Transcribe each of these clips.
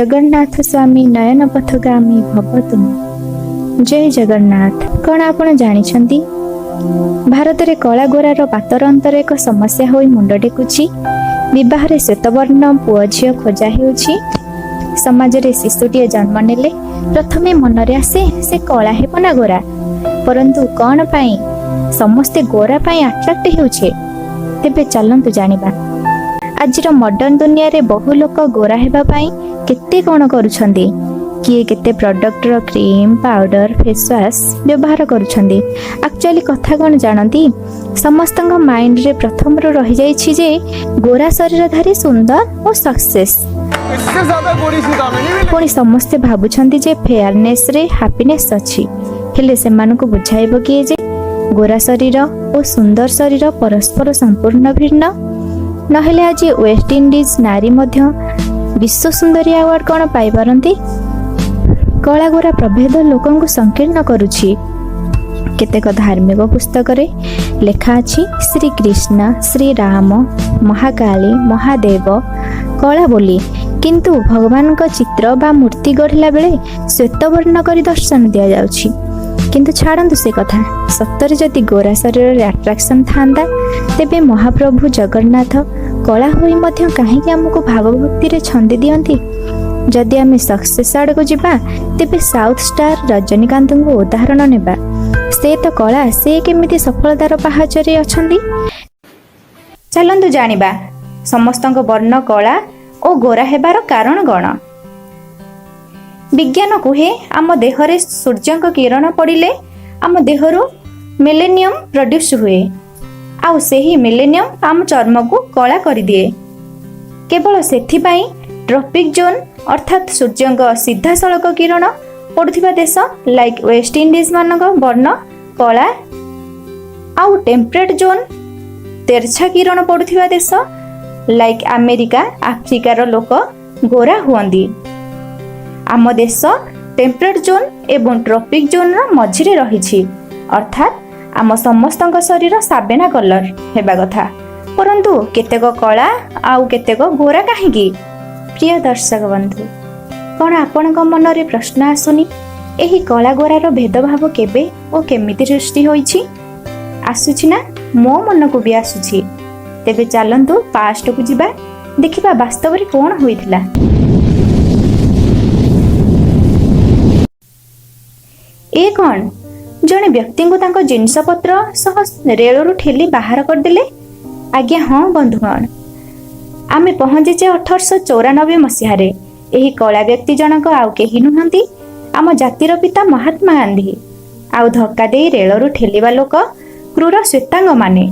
ଜଗନ୍ନାଥ ସ୍ୱାମୀ ନୟନ ପଥଗାମୀ ଭବ ତୁମେ। ଜୟ ଜଗନ୍ନାଥ। କ'ଣ ଆପଣ ଜାଣିଛନ୍ତି, ଭାରତରେ କଳା ଗୋରାର ପାତର ଅନ୍ତର ଏକ ସମସ୍ୟା ହୋଇ ମୁଣ୍ଡ ଟେକୁଛି? ବିବାହରେ ଶ୍ୱେତବର୍ଣ୍ଣ ପୁଅ ଝିଅ ଖୋଜା ହେଉଛି। ସମାଜରେ ଶିଶୁଟିଏ ଜନ୍ମ ନେଲେ ପ୍ରଥମେ ମନରେ ଆସେ, ସେ କଳା ହେବ ନା ଗୋରା? ପରନ୍ତୁ କ'ଣ ପାଇଁ ସମସ୍ତେ ଗୋରା ପାଇଁ ଆଟ୍ରାକ୍ଟ ହେଉଛେ? ତେବେ ଚାଲନ୍ତୁ ଜାଣିବା। ଆଜିର ମଡର୍ଣ୍ଣ ଦୁନିଆରେ ବହୁ ଲୋକ ଗୋରା ହେବା ପାଇଁ କେତେ କ'ଣ କରୁଛନ୍ତି। କିଏ କେତେ ପ୍ରଡକ୍ଟର କ୍ରିମ୍, ପାଉଡର, ଫେସୱାଶ ବ୍ୟବହାର କରୁଛନ୍ତି। ଆକ୍ଚୁଆଲି କଥା କ'ଣ ଜାଣନ୍ତି? ସମସ୍ତଙ୍କ ମାଇଣ୍ଡରେ ପ୍ରଥମରୁ ରହିଯାଇଛି ଯେ ଗୋରା ଶରୀରଧାରୀ ସୁନ୍ଦର ଓ ସକ୍ସେସ୍। इससे ज्यादा गोरी सीता में नहीं मिलेगी। ପୁଣି ସମସ୍ତେ ଭାବୁଛନ୍ତି ଯେ ଫେୟାରନେସ୍ରେ ହାପିନେସ୍ ଅଛି। ହେଲେ ସେମାନଙ୍କୁ ବୁଝାଇବ କିଏ ଯେ ଗୋରା ଶରୀର ଓ ସୁନ୍ଦର ଶରୀର ପରସ୍ପର ସମ୍ପୂର୍ଣ୍ଣ ଭିନ୍ନ? ନହେଲେ ଆଜି ୱେଷ୍ଟଇଣ୍ଡିଜ୍ ନାରୀ ମଧ୍ୟ ବିଶ୍ୱ ସୁନ୍ଦରୀ ଆୱାର୍ଡ କ'ଣ ପାଇପାରନ୍ତି? କଳା ଗୋରା ପ୍ରଭେଦ ଲୋକଙ୍କୁ ସଂକୀର୍ଣ୍ଣ କରୁଛି। କେତେକ ଧାର୍ମିକ ପୁସ୍ତକରେ ଲେଖା ଅଛି, ଶ୍ରୀକୃଷ୍ଣ, ଶ୍ରୀରାମ, ମହାକାଳୀ, ମହାଦେବ କଳା ବୋଲି। କିନ୍ତୁ ଭଗବାନଙ୍କ ଚିତ୍ର ବା ମୂର୍ତ୍ତି ଗଢ଼ିଲା ବେଳେ ଶ୍ୱେତବର୍ଣ୍ଣ କରି ଦର୍ଶନ ଦିଆଯାଉଛି। କିନ୍ତୁ ଛାଡ଼ନ୍ତୁ ସେ କଥା। ସତରେ ଯଦି ଗୋରା ଶରୀରରେ ଆଟ୍ରାକ୍ସନ୍ ଥାନ୍ତା, ତେବେ ମହାପ୍ରଭୁ ଜଗନ୍ନାଥ କଳା ହୋଇ ମଧ୍ୟ କାହିଁକି ଆମକୁ ଭାବଭକ୍ତିରେ ଛନ୍ଦି ଦିଅନ୍ତି? ଯଦି ଆମେ ସକ୍ସେସ୍ ଆଡ଼କୁ ଯିବା, ତେବେ ସାଉଥ୍ ଷ୍ଟାର ରଜନୀକାନ୍ତଙ୍କୁ ଉଦାହରଣ ନେବା। ସେ ତ କଳା, ସେ କେମିତି ସଫଳତାର ପାହାଚରେ ଅଛନ୍ତି? ଚାଲନ୍ତୁ ଜାଣିବା ସମସ୍ତଙ୍କ ବର୍ଣ୍ଣ କଳା ଓ ଗୋରା ହେବାର କାରଣ କ'ଣ। ବିଜ୍ଞାନ କୁହେ, ଆମ ଦେହରେ ସୂର୍ଯ୍ୟଙ୍କ କିରଣ ପଡ଼ିଲେ ଆମ ଦେହରୁ ମେଲେନିୟମ୍ ପ୍ରଡ୍ୟୁସ୍ ହୁଏ ଆଉ ସେହି ମେଲେନିୟମ୍ ଆମ ଚର୍ମକୁ କଳା କରିଦିଏ। କେବଳ ସେଥିପାଇଁ ଟ୍ରପିକ୍ ଜୋନ୍, ଅର୍ଥାତ୍ ସୂର୍ଯ୍ୟଙ୍କ ସିଧାସଳଖ କିରଣ ପଡ଼ୁଥିବା ଦେଶ, ଲାଇକ୍ ୱେଷ୍ଟଇଣ୍ଡିଜ୍ ମାନଙ୍କ ବର୍ଣ୍ଣ କଳା ଆଉ ଟେମ୍ପରେଟ୍ ଜୋନ୍, ତେରଛା କିରଣ ପଡ଼ୁଥିବା ଦେଶ, ଲାଇକ୍ ଆମେରିକା, ଆଫ୍ରିକାର ଲୋକ ଗୋରା ହୁଅନ୍ତି। ଆମ ଦେଶ ଟେମ୍ପରେଟ୍ ଜୋନ୍ ଏବଂ ଟ୍ରପିକ୍ ଜୋନ୍ର ମଝିରେ ରହିଛି। ଅର୍ଥାତ୍ ଆମ ସମସ୍ତଙ୍କ ଶରୀର ସାବେନା କଲର୍ ହେବା କଥା, ପରନ୍ତୁ କେତେକ କଳା ଆଉ କେତେକ ଗୋରା କାହିଁକି? ପ୍ରିୟ ଦର୍ଶକ ବନ୍ଧୁ, କ'ଣ ଆପଣଙ୍କ ମନରେ ପ୍ରଶ୍ନ ଆସୁନି, ଏହି କଳା ଗୋରାର ଭେଦଭାବ କେବେ ଓ କେମିତି ସୃଷ୍ଟି ହୋଇଛି? ଆସୁଛି ନା? ମୋ ମନକୁ ବି ଆସୁଛି। ତେବେ ଚାଲନ୍ତୁ ପାଷ୍ଟକୁ ଯିବା, ଦେଖିବା ବାସ୍ତବରେ କ'ଣ ହୋଇଥିଲା। ଏ କ'ଣ? ଜଣେ ବ୍ୟକ୍ତିଙ୍କୁ ତାଙ୍କ ଜିନିଷପତ୍ର ସହ ରେଳରୁ ଠେଲି ବାହାର କରିଦେଲେ? ଆଜ୍ଞା ହଁ ବନ୍ଧୁଗଣ, ଆମେ ପହଞ୍ଚିଛେ 1894 ମସିହାରେ। ଏହି କଳା ବ୍ୟକ୍ତି ଜଣକ ଆଉ କେହି ନୁହନ୍ତି, ଆମ ଜାତିର ପିତା ମହାତ୍ମା ଗାନ୍ଧୀ। ଆଉ ଧକ୍କା ଦେଇ ରେଳରୁ ଠେଲିବା ଲୋକ କ୍ରୂର ଶ୍ୱେତାଙ୍ଗମାନେ।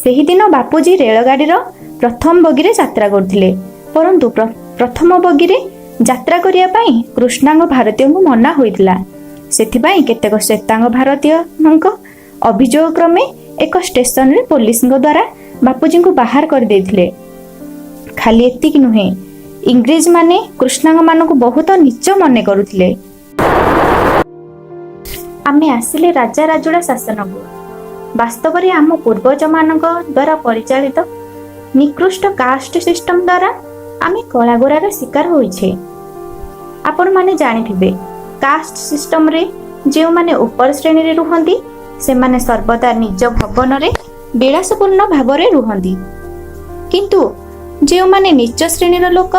ସେହିଦିନ ବାପୁଜୀ ରେଳଗାଡ଼ିର ପ୍ରଥମ ବଗିରେ ଯାତ୍ରା କରୁଥିଲେ। ପରନ୍ତୁ ପ୍ରଥମ ବଗିରେ ଯାତ୍ରା କରିବା ପାଇଁ କୃଷ୍ଣାଙ୍ଗ ଭାରତୀୟଙ୍କୁ ମନା ହୋଇଥିଲା। ସେଥିପାଇଁ କେତେକ ଶ୍ୱେତାଙ୍ଗ ଭାରତୀୟଙ୍କ ଅଭିଯୋଗ କ୍ରମେ ଏକ ଷ୍ଟେସନରେ ପୋଲିସଙ୍କ ଦ୍ୱାରା ବାପୁଜୀଙ୍କୁ ବାହାର କରିଦେଇଥିଲେ। ଖାଲି ଏତିକି ନୁହେଁ, ଇଂରେଜମାନେ କୃଷ୍ଣାଙ୍ଗମାନଙ୍କୁ ବହୁତ ନୀଚ ମନେ କରୁଥିଲେ। ଆମେ ଆସିଲେ ରାଜା ରାଜୁଡ଼ା ଶାସନକୁ। ବାସ୍ତବରେ ଆମ ପୂର୍ବଜମାନଙ୍କ ଦ୍ୱାରା ପରିଚାଳିତ ନିକୃଷ୍ଟ କାଷ୍ଟ ସିଷ୍ଟମ ଦ୍ୱାରା ଆମେ କଳାଗୋରାର ଶିକାର ହୋଇଛେ। ଆପଣମାନେ ଜାଣିଥିବେ, କାଷ୍ଟ ସିଷ୍ଟମରେ ଯେଉଁମାନେ ଉପର ଶ୍ରେଣୀରେ ରୁହନ୍ତି, ସେମାନେ ସର୍ବଦା ନିଜ ଭବନରେ ବିଳାସପୂର୍ଣ୍ଣ ଭାବରେ ରୁହନ୍ତି। କିନ୍ତୁ ଯେଉଁମାନେ ନୀଚ ଶ୍ରେଣୀର ଲୋକ,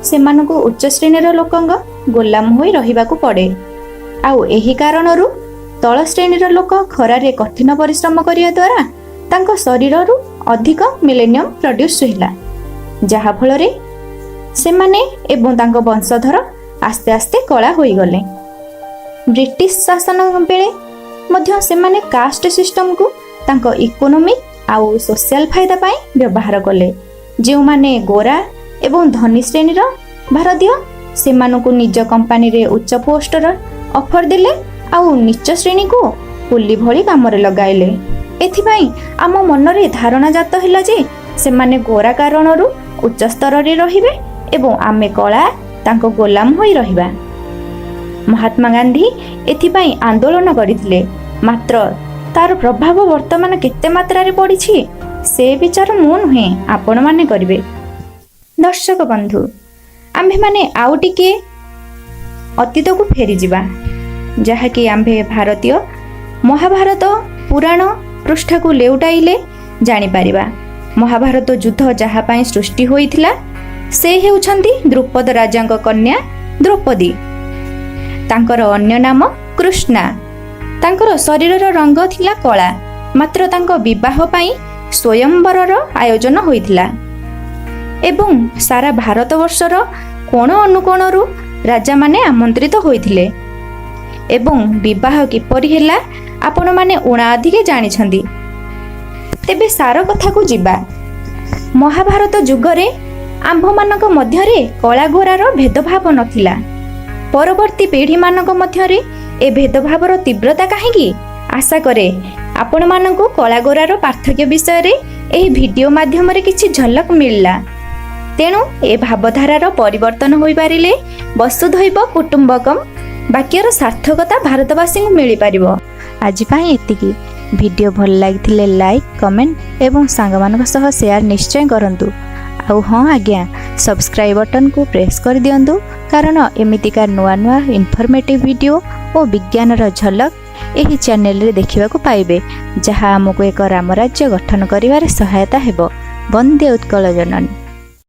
ସେମାନଙ୍କୁ ଉଚ୍ଚ ଶ୍ରେଣୀର ଲୋକଙ୍କ ଗୋଲାମ ହୋଇ ରହିବାକୁ ପଡ଼େ। ଆଉ ଏହି କାରଣରୁ ତଳ ଶ୍ରେଣୀର ଲୋକ ଖରାରେ କଠିନ ପରିଶ୍ରମ କରିବା ଦ୍ୱାରା ତାଙ୍କ ଶରୀରରୁ ଅଧିକ ମିଲେନିୟମ୍ ପ୍ରଡ୍ୟୁସ୍ ହେଲା, ଯାହାଫଳରେ ସେମାନେ ଏବଂ ତାଙ୍କ ବଂଶଧର ଆସ୍ତେ ଆସ୍ତେ କଳା ହୋଇଗଲେ। ବ୍ରିଟିଶ ଶାସନ ବେଳେ ମଧ୍ୟ ସେମାନେ କାଷ୍ଟ ସିଷ୍ଟମକୁ ତାଙ୍କ ଇକୋନୋମିକ୍ ଆଉ ସୋସିଆଲ ଫାଇଦା ପାଇଁ ବ୍ୟବହାର କଲେ। ଯେଉଁମାନେ ଗୋରା ଏବଂ ଧନୀ ଶ୍ରେଣୀର ଭାରତୀୟ, ସେମାନଙ୍କୁ ନିଜ କମ୍ପାନୀରେ ଉଚ୍ଚ ପୋଷ୍ଟର ଅଫର ଦେଲେ ଆଉ ନୀଚ ଶ୍ରେଣୀକୁ କୁଲି ଭଳି କାମରେ ଲଗାଇଲେ। ଏଥିପାଇଁ ଆମ ମନରେ ଧାରଣା ଜାତ ହେଲା ଯେ ସେମାନେ ଗୋରା କାରଣରୁ ଉଚ୍ଚ ସ୍ତରରେ ରହିବେ ଏବଂ ଆମେ କଳା ତାଙ୍କ ଗୋଲାମ ହୋଇ ରହିବା। ମହାତ୍ମା ଗାନ୍ଧୀ ଏଥିପାଇଁ ଆନ୍ଦୋଳନ କରିଥିଲେ। ମାତ୍ର ତାର ପ୍ରଭାବ ବର୍ତ୍ତମାନ କେତେ ମାତ୍ରାରେ ପଡ଼ିଛି, ସେ ବିଚାର ମୁଁ ନୁହେଁ, ଆପଣମାନେ କରିବେ। ଦର୍ଶକ ବନ୍ଧୁ, ଆମେ ଆମ୍ଭେମାନେ ଆଉ ଟିକିଏ ଅତୀତକୁ ଫେରିଯିବା, ଯାହାକି ଆମ୍ଭେ ଭାରତୀୟ ମହାଭାରତ ପୁରାଣ ପୃଷ୍ଠାକୁ ଲେଉଟାଇଲେ ଜାଣିପାରିବା। ମହାଭାରତ ଯୁଦ୍ଧ ଯାହା ପାଇଁ ସୃଷ୍ଟି ହୋଇଥିଲା, ସେ ହେଉଛନ୍ତି ଦ୍ରୁପଦ ରାଜାଙ୍କ କନ୍ୟା ଦ୍ରୌପଦୀ। ତାଙ୍କର ଅନ୍ୟ ନାମ କୃଷ୍ଣା। ତାଙ୍କର ଶରୀରର ରଙ୍ଗ ଥିଲା କଳା। ମାତ୍ର ତାଙ୍କ ବିବାହ ପାଇଁ ସ୍ୱୟଂବରର ଆୟୋଜନ ହୋଇଥିଲା ଏବଂ ସାରା ଭାରତବର୍ଷର କୋଣ ଅନୁକୋଣରୁ ରାଜାମାନେ ଆମନ୍ତ୍ରିତ ହୋଇଥିଲେ। ଏବଂ ବିବାହ କିପରି ହେଲା, ଆପଣମାନେ ଊଣା ଅଧିକେ ଜାଣିଛନ୍ତି। ତେବେ ସାର କଥାକୁ ଯିବା। ମହାଭାରତ ଯୁଗରେ ଆମ୍ଭମାନଙ୍କ ମଧ୍ୟରେ କଳା ଗୋରାର ଭେଦଭାବ ନଥିଲା। ପରବର୍ତ୍ତୀ ପିଢ଼ିମାନଙ୍କ ମଧ୍ୟରେ ଏ ଭେଦଭାବର ତୀବ୍ରତା କାହିଁକି? ଆଶା କରେ ଆପଣମାନଙ୍କୁ କଳା ଗୋରାର ପାର୍ଥକ୍ୟ ବିଷୟରେ ଏହି ଭିଡ଼ିଓ ମାଧ୍ୟମରେ କିଛି ଝଲକ ମିଳିଲା। ତେଣୁ ଏ ଭାବଧାରାର ପରିବର୍ତ୍ତନ ହୋଇପାରିଲେ ବସୁଧୈବ କୁଟୁମ୍ବକମ୍ ବାକ୍ୟର ସାର୍ଥକତା ଭାରତବାସୀଙ୍କୁ ମିଳିପାରିବ। ଆଜି ପାଇଁ ଏତିକି। ଭିଡ଼ିଓ ଭଲ ଲାଗିଥିଲେ ଲାଇକ୍, କମେଣ୍ଟ ଏବଂ ସାଙ୍ଗମାନଙ୍କ ସହ ସେୟାର ନିଶ୍ଚୟ କରନ୍ତୁ। ଆଉ ହଁ ଆଜ୍ଞା, ସବସ୍କ୍ରାଇବ୍ ବଟନକୁ ପ୍ରେସ୍ କରିଦିଅନ୍ତୁ, କାରଣ ଏମିତିକା ନୂଆ ନୂଆ ଇନଫର୍ମେଟିଭ୍ ଭିଡ଼ିଓ ଓ ବିଜ୍ଞାନର ଝଲକ ଏହି ଚ୍ୟାନେଲରେ ଦେଖିବାକୁ ପାଇବେ, ଯାହା ଆମକୁ ଏକ ରାମରାଜ୍ୟ ଗଠନ କରିବାରେ ସହାୟତା ହେବ। ବନ୍ଦେ ଉତ୍କଳ ଜନନୀ।